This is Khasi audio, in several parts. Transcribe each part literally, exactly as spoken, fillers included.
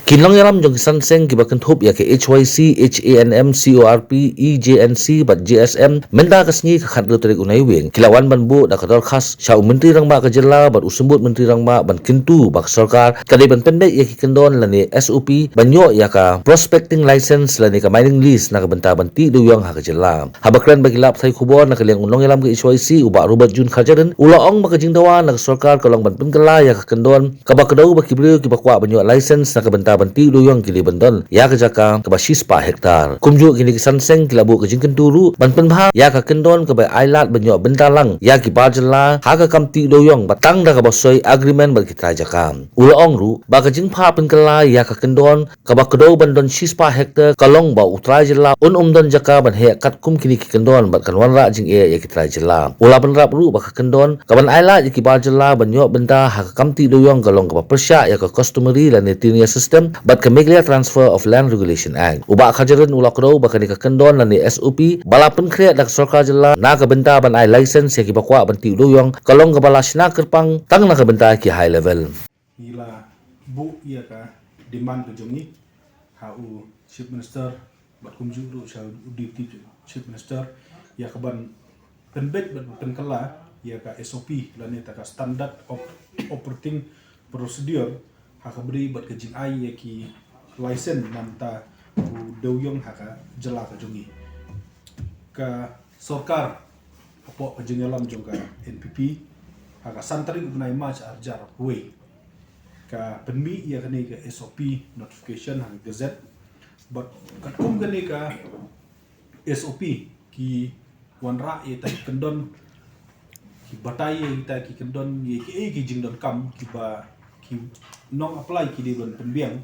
Ki nongïalam jong ki san seng kiba kynthup ïa ka H Y C, H A N M, C O R P, E J N C bad J S M, mynta ka sngi ka khathynriew tarik u Naiwieng, ki la wan ban buh da ka dorkhas sha u Myntri Rangbah ka jylla bad u Symbud Myntri Rangbah ban kyntu ba ka sorkar ka dei ban pynbeit ïa ki kyndon lane S O P ban ïoh ïa ka prospecting license lane ka mining lease na ka bynta ban tih dewïong ha ka jylla. Haba kren bad ki lad pathai khubor na ka liang u nongïalam ka H Y C, u Bah Robert June Kharjahrin, u la ong ba ka jingdawa na ka sorkar ka long ban pynkylla ïa ka kyndon kaba kdew ba ki briew kiba kwah ban ïoh license na ka bynta ban tih dewïong ki dei ban don ïa ka jaka kaba shispah hektar. Kumjuh kine ki san seng ki la buh ka jingkyntu ruh ban pynbha ïa ka kyndon kaba ai lad ban ïoh bynta lang ïa ki bar jylla ha ka kam tih dewïong ba tang da kaba soi agreement bad ki trai jaka. U la ong ruh ba ka jingpha pynkylla ïa ka kyndon kaba kdew ban don shispah hektar ka long ba u trai jylla un ym don jaka ban heh katkum kine ki kyndon bad kan wanrah jingeh ïa ki trai jylla. U la bynrap ruh ba ka kyndon kaban ai lad ïa ki bar jylla ban ïoh bynta ha ka kam tih dewïong ka long kaba pyrshah ïa ka customary lane tenure system bad ka Meghalaya Transfer of Land Regulation Act. U Bah Kharjahrin u la kdew ba kane ka kyndon lane S O P ba la pynkhreh da ka sorkar jylla na ka bynta ban ai license ïa kiba kwah ban tih dewïong ka long kaba la shna kyrpang tang na ka bynta ki high level. Ngi la buh ïa ka demand ka jong ngi ha u Chief Minister bad kumjuh ruh sha u Deputy Chief Minister ïa ka ban pynbeit bad pynkylla ïa ka S O P lane ta ka Standard of Operating Procedure ha ka bynta bad ka jingai ïa ki license namar ta u dewïong ha ka jylla ka jong ngi. Ka sorkar hapoh ka jingïalam jong ka N P P ha ka san tarik u bnai March arhajar arphew wei ka pynmih ïa kane ka S O P notification ha ka gazette. Bad katkum kane ka S O P ki wanrah ïa ta ki kyndon, ki batai ïa ta ki kyndon, ïa ki, ïa ki jingdonkam kiba ki nong apply ki dei ban pynbiang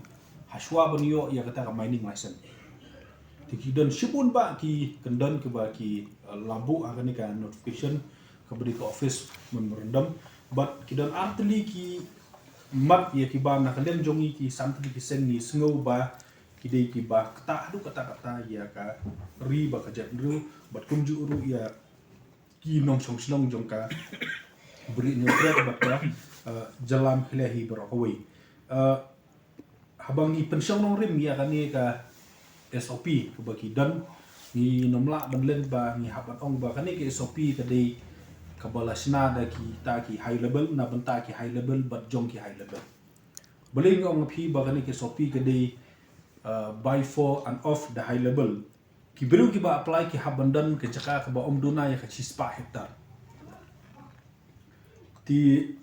ha shuwa ban ïoh ïa kata ka mining license. Te ki don shibun bah ki kyndon kiba ki, eh, la buh ha kane ka notification kaba dei ka office memorandum. Bad ki don artylli ki mat ïa kiba na ka liang jong ngi ki san tylli ki seng ngi sngew ba ki dei kiba kata haduh katta katta ïa ka ri bad ka jaitbynriew bad kumjuh ruh ïa ki nongshong shnong jong ka Bri Hynñiewtrep bad ka, eh, jylla Meghalaya hi baroh kawei. Eh, haba ngi pynshong nongrim ïa kane ka S O P kaba ki don, ngim lah ban len ba ngi hap ban ong ba kane ka S O P ka dei kaba la shna da kita ki high level, na bynta ki high level bad jong ki high level. Balei nga ong ïa phi ba kane ka S O P ka dei, uh, by, for and of the high level. Ki briew kiba apply ki hap ban don ka jaka kaba ym duna ïa ka shispah hektar. Te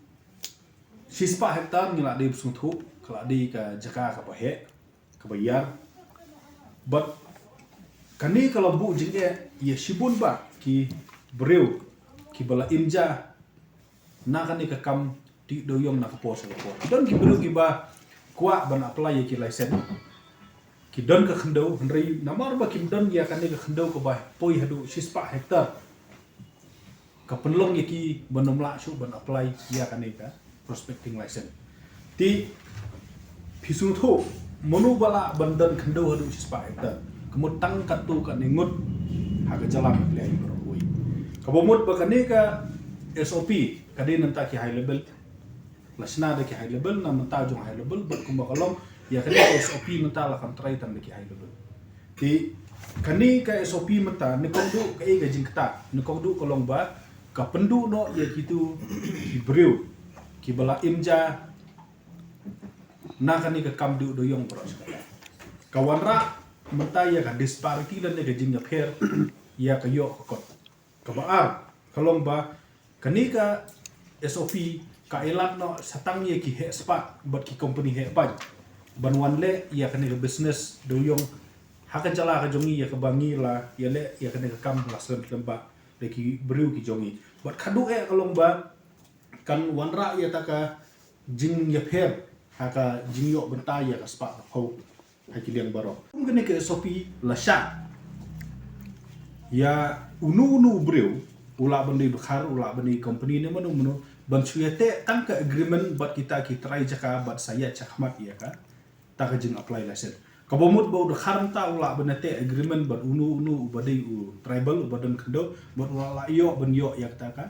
shispah hektar ngi la dei ba sngewthuh ka la dei ka jaka kaba heh, kaba ïar. Bad kane ka la buh jingeh ïa shibun bah ki briew kiba la im ja na kane ka kam tih dewïong na ka por sha ka por. Ki don ki briew kiba kwah ban apply ïa ki license. Ki don ka khyndew, hynrei namar ba kim don ïa kane ka khyndew kaba poi haduh shispah hektar, ka pynlong ïa ki ban ym lah shuh ban apply ïa kane ka prospecting license. Te phi sngewthuh, mano ba lah ban don khyndew haduh shispah hektar? Ka mut tang katto katne ngut ha ka jylla Meghalaya hi baroh kawei. Kaba mut ba kane ka S O P ka dei na bynta ki high level. La shna da ki high level, na bynta jong high level bad kumba ka long ïa kane ka S O P mynta la kam trai tang da ki high level. Te kane ka S O P mynta, nyngkong duh kaei ka jingkata? Nyngkong duh ka long ba ka pynduh noh ïa kitu ki briew kiba la im ja na kane ka kam tih dewïong baroh shi katta. Ka wanrah mynta ïa ka disparity lane ka jingïapher ïa ka ïoh ka kot. Kaba ar ka long ba kane ka S O P ka ai lad noh sa tang ïa ki heh spah bad ki company heh paid ban wan leh ïa kane ka business dewïong ha ka jylla ka jong ngi, ïa kaba ngi la ïaleh ïa kane ka kam la slem slem bah da ki briew ki jong ngi. Bad khatduh eh ka long ba kan wanrah ïa ta ka jingïapher ha ka jingïoh bynta ïa ka spah ka phew ha ki liang baroh. Kum kane ka S O P la shah ïa uno uno u briew, u lah ban dei dkhar, u lah ban dei company ne mano mano, ban shu ïateh tang ka agreement bad kita ki trai jaka bad sa ïaid shakhmat ïa kata ka jing apply license. Kaba mut ba u dkhar mynta u lah ban ïateh agreement bad uno uno uba dei u tribal uba don khyndew, bad u lah ïoh ban ïoh ïa kata ka,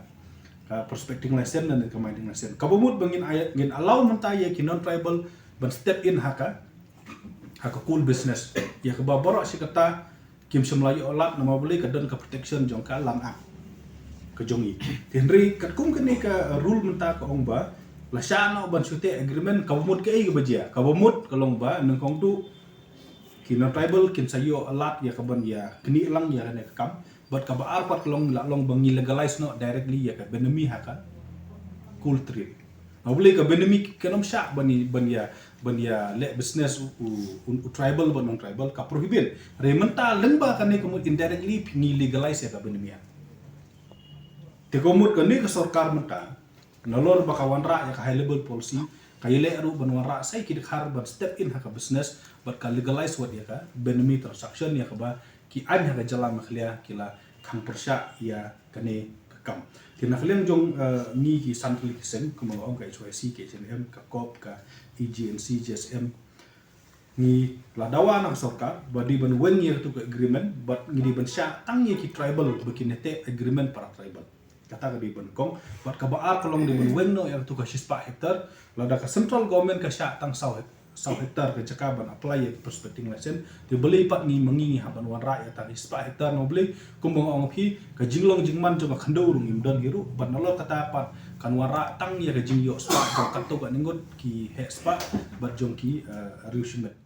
ka prospecting license lane ka mining license. Kaba mut ba ngin ai, ngin allow mynta ïa ki non tribal ban step in ha ka ka coal business. Ïa kaba baroh shi katta kim shym la ïoh lad namar balei ka don ka protection jong ka Land Act ka jong i. Te hynrei katkum kane ka rule mynta ka ong ba la shah noh ban shu teh agreement, kaba mut kaei kaba jia? Kaba mut ka long ba nyngkong tu ki non-tribal kin sa ïoh lad ïa ka ban ïa knieh lang ïa kane ka kam. Bad kaba ar pat ka long la long ba ngi legalize noh directly ïa ka benami ha ka coal trade. Namar balei ka benami kan ym shah ban ïa, ban ïa, ban ïa leh business u, u, u, u tribal bad non-tribal, ka prohibit. Hynrei mynta lyngba kane ka mut indirectly phi ngi legalize ïa ka benami. Te ka mut kane ka sorkar mynta nalor ba ka wanrah ïa ka high level policy, ka ïaleh ruh ban wanrah sa ïa ki dkhar ban step in ha ka business bad ka legalize wat ïa ka benami transaction ïa kaba ki aiñ ha ka jylla Meghalaya ki la khang pyrshah ïa kane ka kam. Te na ka liang jong, eh, ngi ki san tylli ki seng, kumba nga ong, ka H Y C, ka H N M, ka COP, ka E G N C, G S M, ngi la dawa na ka sorkar ba dei ban weng ïa katu ka agreement, bad ngi dei ban shah tang ïa ki tribal ba kin ïa teh agreement para tribal. Kata ka dei ban kong, bad kaba ar ka long dei ban weng noh ïa katu ka shispah hektar, lada ka central government ka shah tang saw hek-, saw hektar ka jaka ban apply ïa ka prospecting license. Te balei pat ngi ma ngi ngi hap ban wanrah ïa kata ka shispah hektar? Namar balei, kumba nga ong ïa phi, ka jinglong jingman jong ka khyndew ruh ngim don hi ruh, bad nalor kata pat kan wanrah tang ïa ka jingïoh spah jong katto katne ngut ki heh spah bad jong ki, eh, riew shimet.